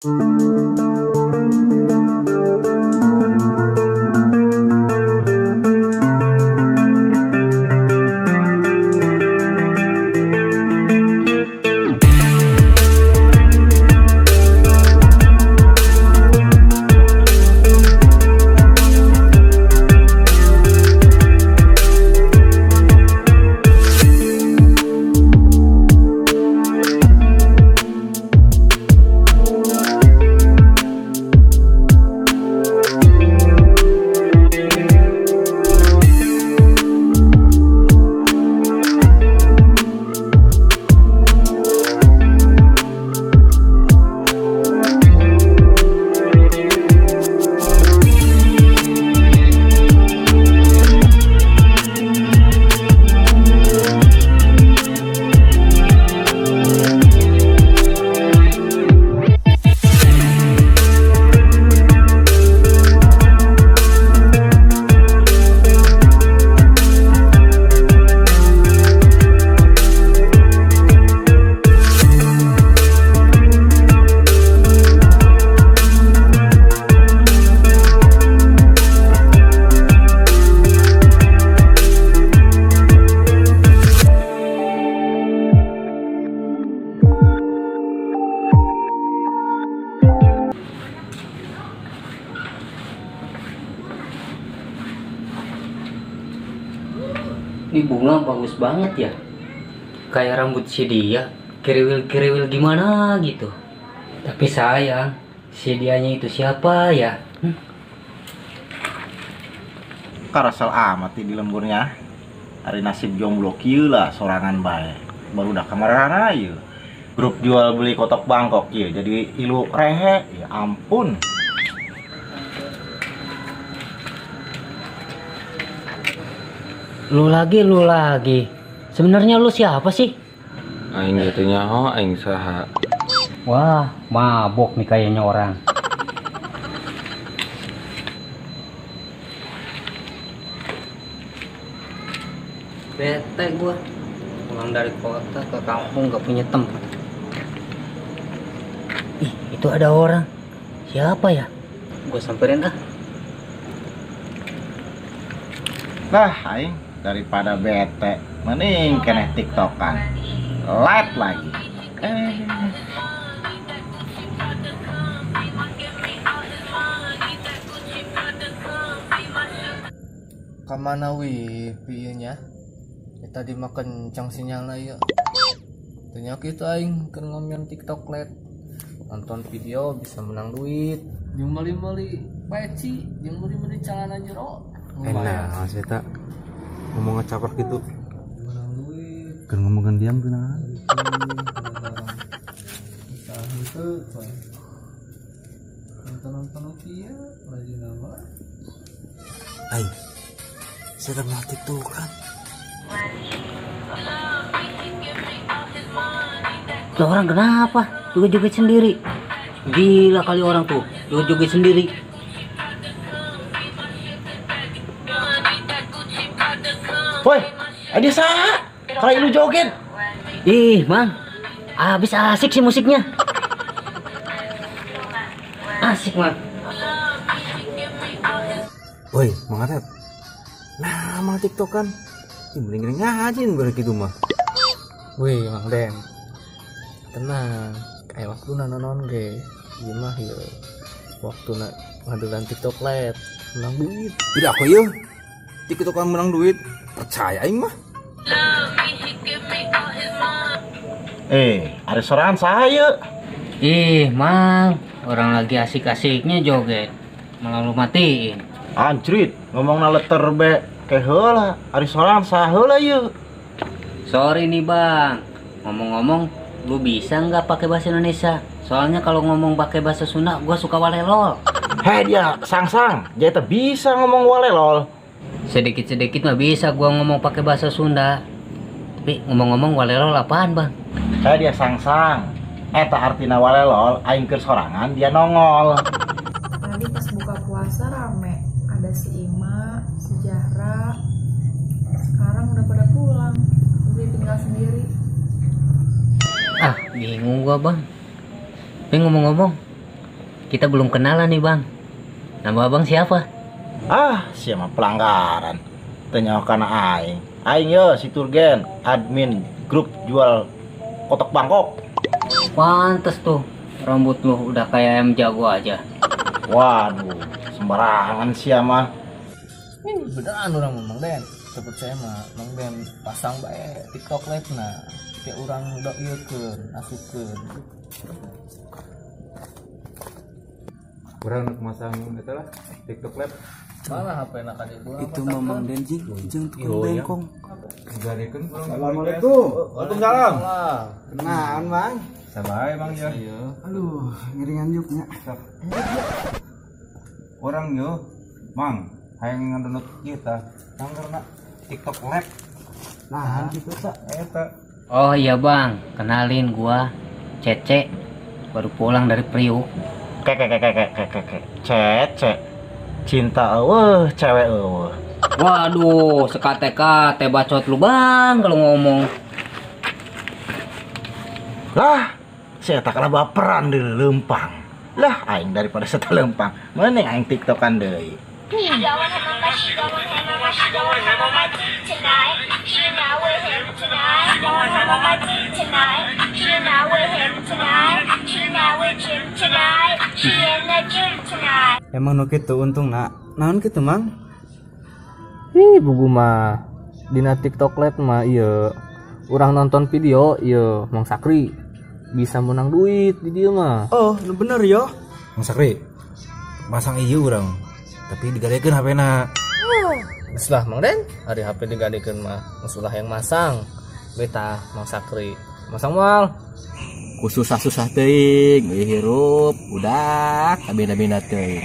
Ini bunga bagus banget ya. Kayak rambut si dia, keriwil-keriwil gimana gitu. Tapi sayang, si dianya itu siapa ya? Karasel amat di lemburnya. Hari nasib jomblo kieu lah sorangan bae. Baru udah kamarana ieu. Grup jual beli kotok Bangkok ieu jadi ilu rehe. Ya ampun. Lu lagi. Sebenarnya lu siapa sih? Aing gitu nyaho, aing saha. Wah, mabok nih kayaknya orang. Bete gua. Pulang dari kota ke kampung gak punya tempat. Ih, itu ada orang. Siapa ya? Gua samperin ah. Nah, aing daripada bete, mending keneh TikTokan. Light lagi. Kamana wifi nya? Tadi mah kencang sinyalna ieu. Teu kitu aing keur ngomong TikTok light. Nonton video bisa menang duit. Jeung meuli-meuli peci, jeung meuli-meuli celana jero. Enak sih tak ngomong ngecaprok gitu. Menang duit. Keur ngomongin diam kunaon? Bisa henteu coy. Nonton-nonton kieu rajin apa? Aing. Saya mah TikTokan. Tuh orang kenapa? Joget-joget sendiri. Gila kali orang tuh, joget-joget sendiri. Woi, ada saha? Kalau lu joget. Ih, Mang. Abis asik sih musiknya. Asik, Mang. Woi, Mang Atep. Nah, Mang TikTokan. Ih, mending ngajin bareng gitu mah. Wih, Mang Den. Tenang, kayak waktu nonton ge. Ieu mah ieu. Waktu ngadelan TikTok live, menang duit. Tidak aku ieu. TikTokan menang duit. Percaya aing mah. Ada sorangan saya. Ih, Mang, orang lagi asik-asiknya joget. Malah lu matiin. Anjrit, ngomongna leter be ke heula, ari sorangan saha heula ieu. Sorry nih, Bang. Ngomong-ngomong, lu bisa nggak pakai bahasa Indonesia? Soalnya kalau ngomong pakai bahasa Sunda, gua suka walelol. Hei dia, sang-sang, dia teh bisa ngomong walelol. Sedikit-sedikit mah bisa gua ngomong pakai bahasa Sunda. Tapi ngomong-ngomong walelol apaan, Bang? Hei dia sang-sang. Eta artina walelol, aing keur sorangan dia nongol. Tadi pas buka puasa rame, ada si Ima, si Jahra. Sekarang udah pada pulang, gue tinggal sendiri. Ah, bingung gua, Bang. Tapi ngomong-ngomong, kita belum kenalan nih bang. Nama abang siapa? Ah, siapa pelanggaran. Tanya kana aing. Aing yo si Turgen, admin grup jual kotak Bangkok. Pantes tuh, rambut lu udah kayak ayam jago aja. Waduh, sembarangan siapa. Ini beneran orang Mang Den. Sebut saya mah Mang Den pasang bae TikTok live na. Kayak orang udah ieukeun, asupkeun. Kurang nak masang eta lah TikTok live. Malah HP nak ka dieu. Itu mah Mang Den jeung tukang bengkong. Digadekeun urang. Assalamualaikum. Waalaikumsalam. Kenalan, Bang. Sabae Bang ya. Aduh, ngeringan juk nya. Orang yo, Mang, hayang ngadownload ieu tah. Nanggerna TikTok live. Nah, gitu tah eta. Oh iya bang, kenalin gua Cece, baru pulang dari Priuk. Ke ke ke ke ke ke ke Cece, cinta eueuh, cewek eueuh. Waduh, sekate-kate bacot lu bang kalau ngomong. Lah, saya tak kalah baperan di lempang. Lah, aing daripada setel lempang, mending aing tiktokan deui. Emang nu kitu untungna. Naon kitu, Mang? Ih, bugu mah dina TikTok live mah ieu. Urang nonton video ieu Mang Sakri bisa menang duit di dieu mah. Oh, nu bener yo. Mang Sakri, masang ieu urang. Tapi digadekeun HP-na. Geus lah Mang Den, ari HP digadekeun mah geus ulah yang masang. Beta Mang Sakri. Masang moal. Ku susah-susah teuing, euy hirup, udah kabina-bina teuing.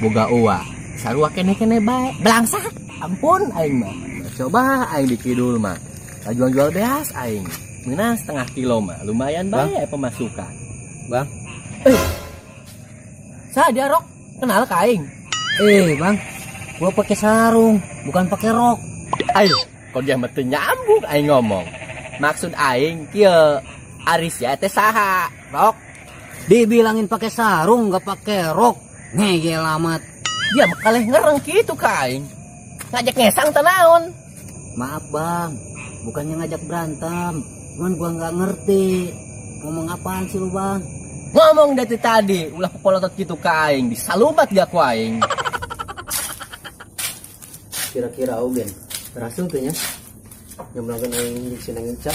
Boga uang, sarua keneh-keneh bae, belangsak. Ampun aing mah. Coba aing di kidul mah. Jual-jual beas aing. Menang setengah kilo mah, lumayan bae pemasukan. Bang. Saha dia rok? Kenal ka aing? Bang, gua pakai sarung, bukan pakai rok. Ayo, kok dia mah teu nyambung aing ngomong. Maksud aing kieu, ari sia teh saha? Rok. Dibilangin pakai sarung nggak pakai rok. Ngegel amat. Dia mah kaleh ngereng kitu ka aing. Ngajak ngesang teh naon? Maaf bang, bukannya ngajak berantem, cuman gua nggak ngerti ngomong apaan sih lu bang. Ngomong dari tadi, ulah pepolotot gitu ka aing, disalubat gak ku aing. Kira-kira Ogen berhasil tuh nya nyemplungkeun aing di si Neng Ica.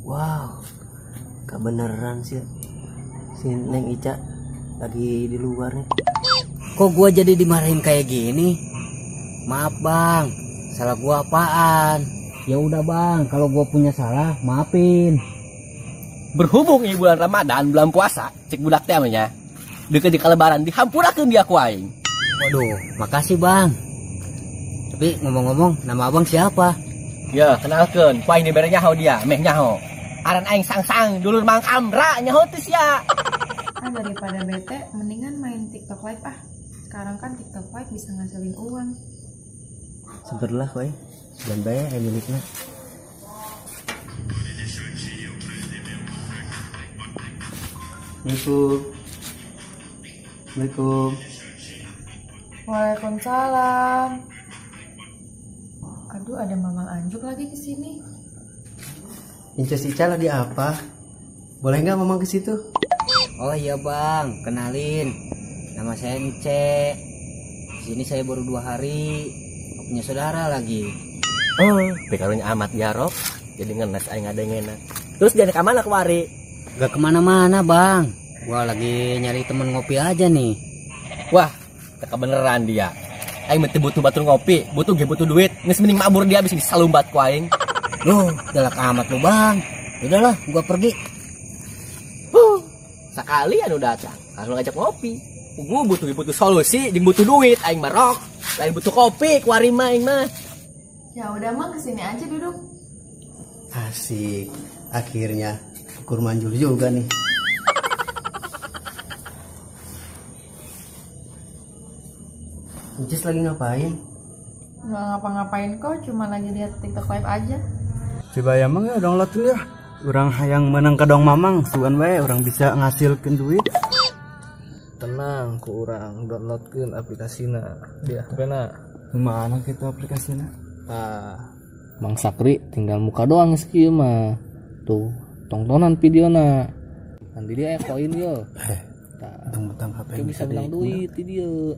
Wow, kebeneran sih si Neng Ica lagi di luar nih. Kok gua jadi dimarahin kayak gini? Maaf bang, salah gua apaan? Ya udah bang, kalau gua punya salah maafin. Berhubung ini bulan Ramadan, bulan puasa, cek budak teh nya. Deket di lebaran dihampurakeun dia ku aing. Waduh, makasih bang. Tapi ngomong-ngomong, nama abang siapa? Ya, kenalkeun, ku aing dibere nyaho dia, meh nyaho. Aran aing sang-sang dulur Mang Amra nyaho teu sia. Ah, daripada bete, mendingan main TikTok live ah. Sekarang kan TikTok live bisa ngasilin uang. Seberlah kowe. Dan bae aya milikna. Assalamualaikum. Assalamualaikum. Waalaikumsalam. Aduh, ada Mamang Anjuk lagi ke sini. Inces Ica lagi apa? Boleh nggak Mamang ke situ? Oh iya bang, kenalin. Nama saya Ence. Di sini saya baru 2 hari. Nggak punya saudara lagi. Oh, pekarunya amat ya Rob. Jadi ngenes aing ngadengena. Terus jangan kemana kemari? Gak kemana-mana bang. Gua lagi nyari temen ngopi aja nih. Wah, kebeneran dia. Aing mah butuh batur ngopi, butuh ge butuh duit. Geus mending mabur dia abis disalumbat ku aing. Loh, galak amat lu bang. Udahlah, gua pergi. Sekali anu datang, langsung ngajak ngopi. Gua butuh solusi, jeung butuh duit aing mah rok. Lain butuh kopi, kuari mah aing mah. Ya udah Mang, kesini aja duduk. Asik, akhirnya ukur manjur juga nih. Inces lagi ngapain? Nggak ngapa-ngapain kok, cuma lagi lihat TikTok live aja. Coba ya mang ya downloadin ya. Urang hayang menang ka dong mamang, sugan wae urang bisa ngasilkeun duit. Tenang, ku urang downloadkeun aplikasina. Dia HP-na. Mana kitu aplikasina? Tah, Mang Sakri tinggal muka doang geus mah. Tuh, tontonan videona. Nanti dia aya koin yo. Tah, Tentang HP bisa menang duit di dia.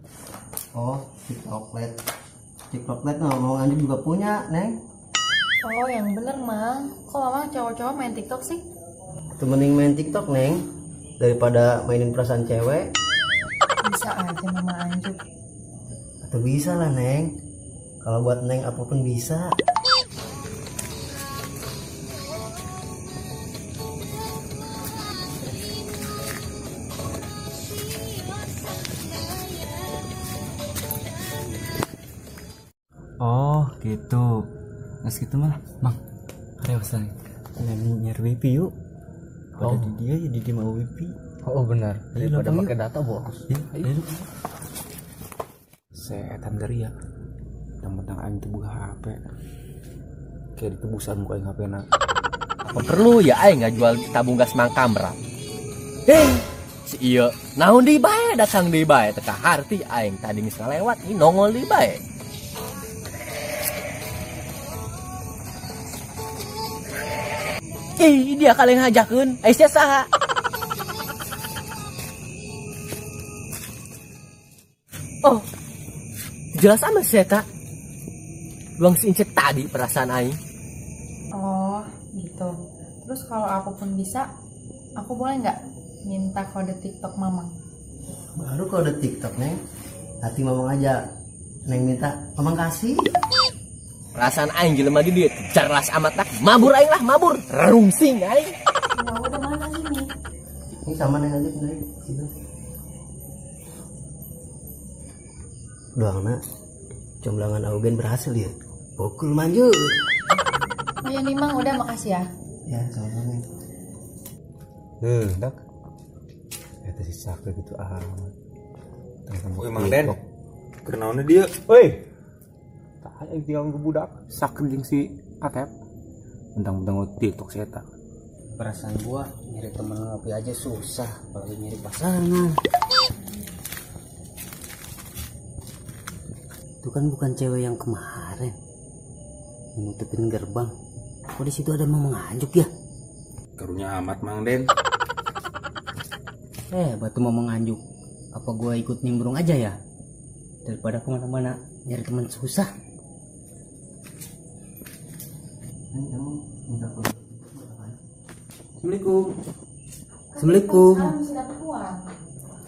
Oh, TikTok Lite. TikTok Lite mah Mang Anjuk juga punya, Neng. Oh, yang bener, Mang. Kok Mamang cowok-cowok main TikTok sih? Itu mending main TikTok, Neng, daripada mainin perasaan cewek. Bisa aja Mama Anjuk. Atau bisa lah, Neng. Kalau buat Neng apapun bisa. Oh, gitu. Nges gitu mah, Mang. Rewasan. Nyari wifi yuk. Pada di dia ya di dia mau wifi. Oh, benar. Ayo, Daripada lempang pakai data boros. Ya, ayo. Setan dari ya. Mentang-mentang aing teu boga HP. Kayak ditebusan ku aing HP-na. Apa perlu ya aing ngajual tabung gas Mang Kamra. Si ieu naon deui bae datang deui bae teu kaharti aing tadi geus ngalewat ini nongol deui bae. Ih, dia kaleng hajakeun. Ai sia saha? Oh. Jelas amat sia eta. Luang si Incek tadi perasaan aing. Oh, gitu. Terus kalau aku pun bisa, aku boleh nggak minta kode TikTok Mamang? Baru kode TikTok, Neng. Hati Mamang aja. Neng minta, Mamang kasih. Perasaan aing jelema di dieu jelas amat tak. Mabur aing lah, mabur. Rungsing aing. Ya udah mana sini? Ini sama Neng aja, Neng. Situ. Doangna comblangan Augen berhasil ya. Pukul manjur. Oh ya nih Mang, udah makasih ya. Ya, sama-sama. Neng. Heuh, dak. Eta si Sakri gitu amat. Woi Mang Den. Keur naon dia? Woi. Tah aing tinggal ke budak Sakri jeung si Atep. Mentang-mentang TikTok si eta. Perasaan gua nyari temen ngopi aja susah, apalagi nyari pasangan. Itu kan bukan cewek yang kemarin yang nutupin gerbang. Kok di situ ada Mamang Anjuk ya? Karunya amat Mang Den. Batu Mamang Anjuk. Apa gua ikut nimbrung aja ya? Daripada kemana-mana nyari teman susah. Neng, kamu minta kode TikTok apaan? Assalamualaikum. Assalamualaikum. Kan masih dapat uang.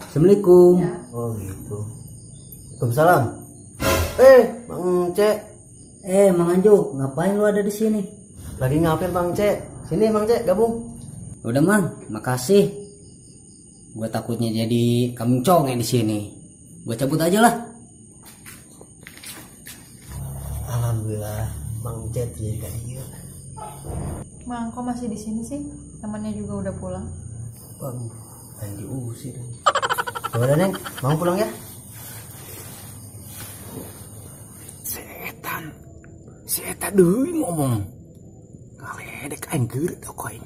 Assalamualaikum. Ya. Oh gitu. Waalaikumsalam. Bang C. Mang Anjuk, ngapain lu ada di sini? Lagi ngapel Bang C. Sini Bang C, gabung. Udah Mang, makasih. Gua takutnya jadi kambing conge di sini. Gua cabut aja lah. Alhamdulillah, Bang C jadi ka dieu. Mang, kok masih di sini sih? Temannya juga udah pulang. Waduh, aing diusir. Ya udah Neng, mau pulang ya? Setan. Si eta deui ngomong. Ngaledek aing geureut aing.